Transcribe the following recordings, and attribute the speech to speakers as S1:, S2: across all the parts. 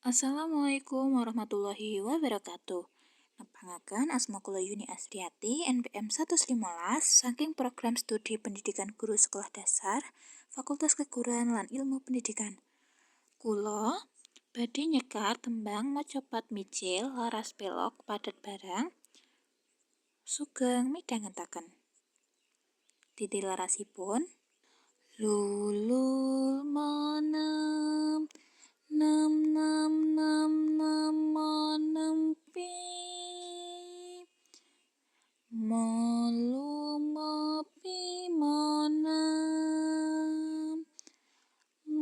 S1: Assalamualaikum warahmatullahi wabarakatuh. Nepangaken, asma kula Yuni Asriati, NPM 115 saking Program Studi Pendidikan Guru Sekolah Dasar, Fakultas Keguruan lan Ilmu Pendidikan. Kula badhe nyekar tembang macapat mijil laras pelog padet barang. Sugeng midhangetaken. Titi larasipun lulul manem nem nem nem nem manempi malu mapi manem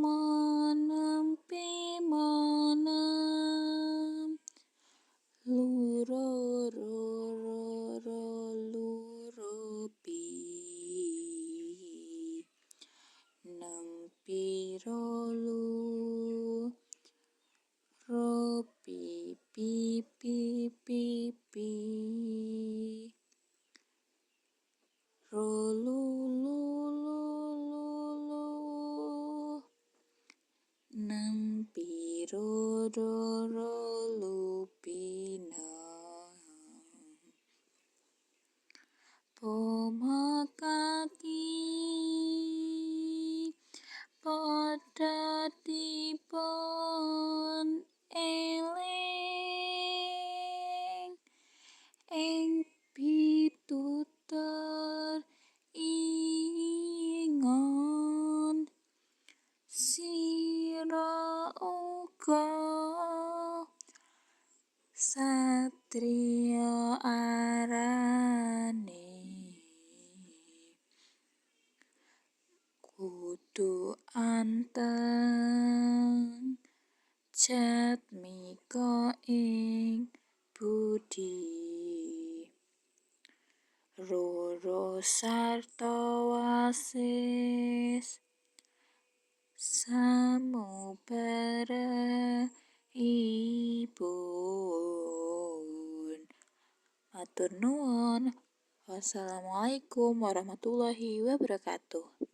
S1: manempi manem luro ro ro ro luro pi nempi ro lu ro pi pi pi pi pi ro lu lu lu lu lu nem pi ro ro ro lu pi nem poma kaki padhatipun eling ing pitutur ingon sira uga satriya arane kudu anteng jatmika ing budi roro sarta wasis samubaripun. Matur nuwun. Wassalamualaikum warahmatullahi wabarakatuh.